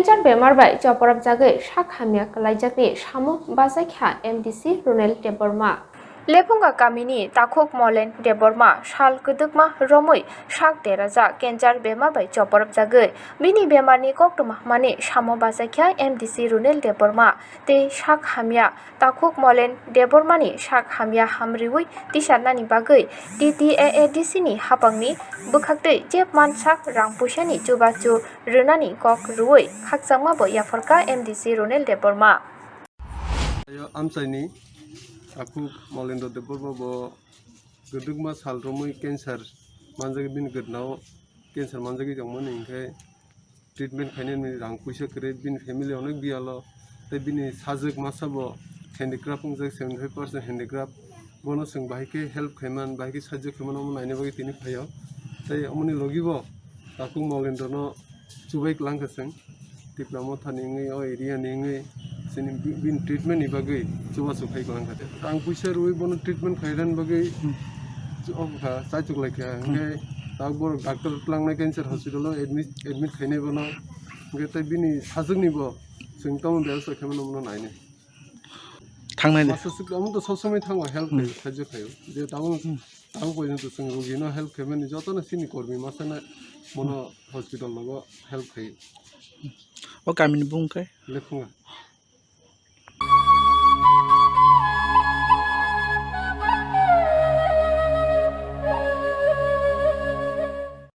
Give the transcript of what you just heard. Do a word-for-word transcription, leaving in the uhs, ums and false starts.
Cancer bemar bai choporapjagwi sak hamya kwlaijakni samung bachaikha M D C Runel Debbarma. Lephunga kamini takhuk Molen Debbarma sal kwdwkma romwi sak derajak cancer bemar bai choporapjagwi. Bini bemarni koktwma hwnmani samung bachaikha M D C Runel Debbarma tei sak hamya takhuk Molen Debbarmani sak hamya hamriwi tisarnani bagwi T T A A D C ni haphangni bwkhaktwi jepman sak rang puisani chubachu rwnani kok rwui khakchangma bo yapharkha M D C Runel Debbarma. Ayo amchaini takhuk Molendra Debbarma bo kwdwkma sal romwi cancer manjagwi bini gwdnao cancer manjagwi tongmani hinkhe treatment khainani rang puisa kwrwi bini family onek biyalo tei bini sajwk masa bo handicraft wngjak seventy five percent handicraft bono chwng bahai khe help khaiman bahai khe sajwk khaiman omo naina bagwi tini phaio tei omoni logi bo takhuk Molendra no chubai kwlangkha chwng Tipra Motha ni wngwi o area ni wngwi chini bi- bini treatment ni bagwi chubachu khai kwlangkha de. Rang puisa rwui bono treatment khairani bagwi chu- o kha chaichuk laikha hinkhe tak borok doctor twlangnai cancer hospital o admit admit khainai bono hinkhe tei bini sajwkni bo chwng tamo bebasta khaimano bono nainai. Thangnai de. Masa suk amo to sob somoi thango help khai khaijak khaio je tamo tamo poito chwng rogino help khaimani jotono chini kormi masana bono hospital logo help khai. O kamini bung khe? Lekhunga.